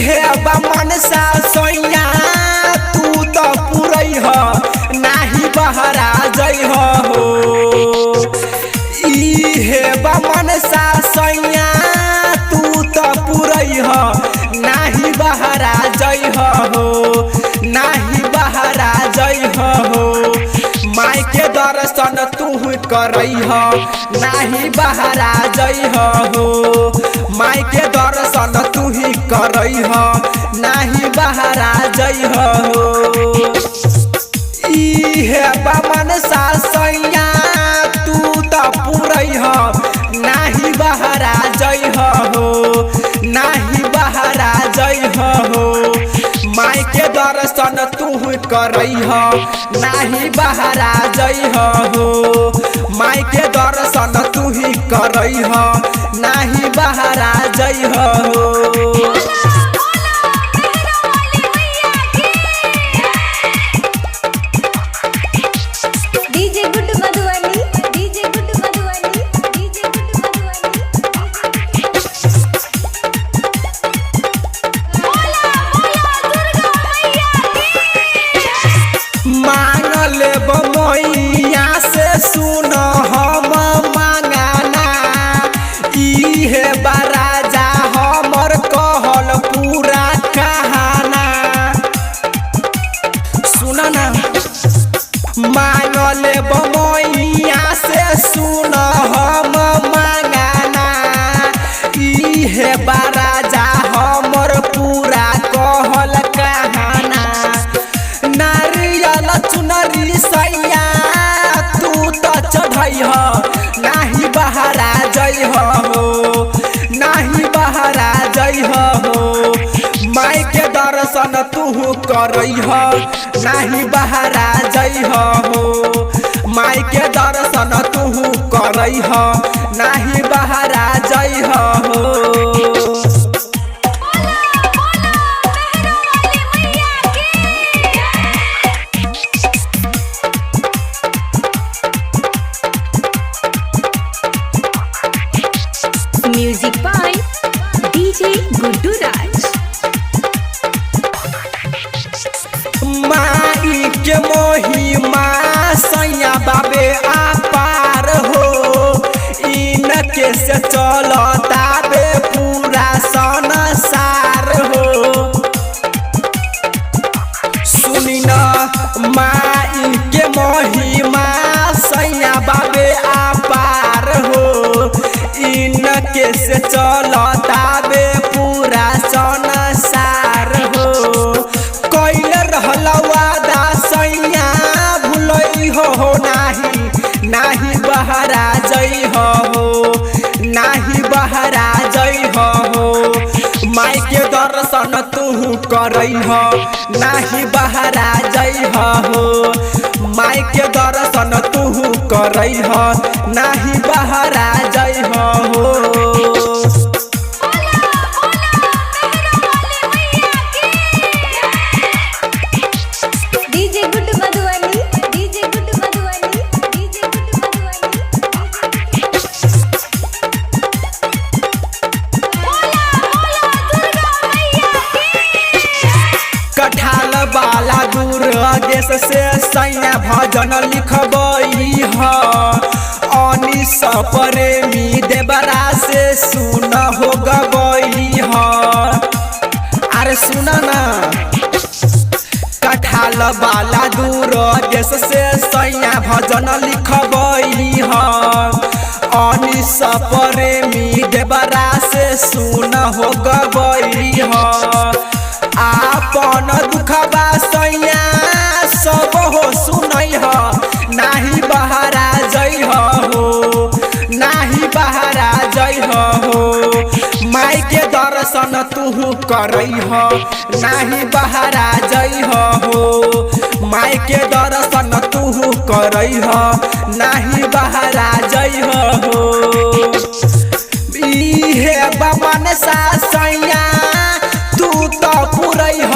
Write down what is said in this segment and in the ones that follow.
इहे बा मनसा सैया तू त पुरैह नाही बहरा जइह हो। इहे बा मनसा सैया तू त पुरैह नाही बहरा जइह हो, नाही बहरा जइह हो। माई के दर्शन तू करैह नाही बहरा जइह हो। माई के दर्शन तू ही करैह नाही बहरा जइह हो। इहे बा मनसा सैया तू त पुरैह नाही बहरा जइह हो, नाही बहरा जइह हो। माई के दर्शन तू करैह नाही बहरा जइह हो। माई के दर्शन तू ही करैह नाही बहरा जइह हो। DJ good Madhubani, DJ good Madhubani, DJ good Madhubani. बोला बोला दुर्गा मैया की। मांग लेब मैया से सुन हम मांगाना, इहे बा राजा हमर कहल पूरा कहाना। सुन ना, मांग लेब मैया से सुन हम मांगाना, इहे बा राजा हमर पूरा कहल कहाना। नारियल चुनरी सैया तू त चढ़ैह नाही बहरा जइह हो, नाही बहरा जइह हो। माई के दर्शन तू करैह नाही बहरा जइह हो। माई के दर्शन तू करैह नाही बहरा जइह हो। बोला बोला मेहरा वाली मैया की। Music by DJ Guddu Raj. माई के मोहिमा सैया बाबे आपार हो, इनके से चलता बे पूरा संसार हो। सुनी न माई के महिमा सैया बाबे आपार हो, इनके से चलता बे पूरा संसार हो। कैल रहल वादा सैया भुलई हो नाही, नाही बहरा जइह हो, नाही बहरा जइह हो। माई के दर्शन तू करैह नाही बहरा जइह हो। माई के दर्शन तू करैह नाही बहरा जइह हो। बोला बोला मेहरा वाली मैया की। DJ good Madhubani, DJ good Madhubani, DJ good Madhubani. बोला बोला दुर्गा मैया की। कठाल वाला दूर देश से सैया भजन लिखबई ह, अनिस प्रेमी देवरा से सुन हो गबई ह। अरे सुन ना, कठाल वाला दूर देश से सैया भजन लिखबई ह, अनिस प्रेमी देवरा से सुन हो गबई ह। आपन दुखबा सैया सब हो सुनैह नाही बहरा जइह हो, नाही बहरा जइह हो। माई के दर्शन तू करैह नाही बहरा जइह हो। माई के दर्शन तू करैह नाही बहरा जइह हो। इहे बा मनसा सैया तू त पुरैह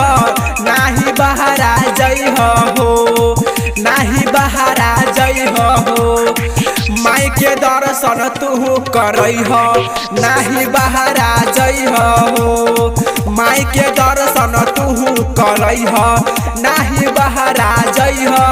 नाही बहरा जइह हो, नाही बहरा जइह हो। माई के दर्शन तू करैह नाही बहरा जइह हो। माई के दर्शन तू करई ह, नाही बहरा जई हो।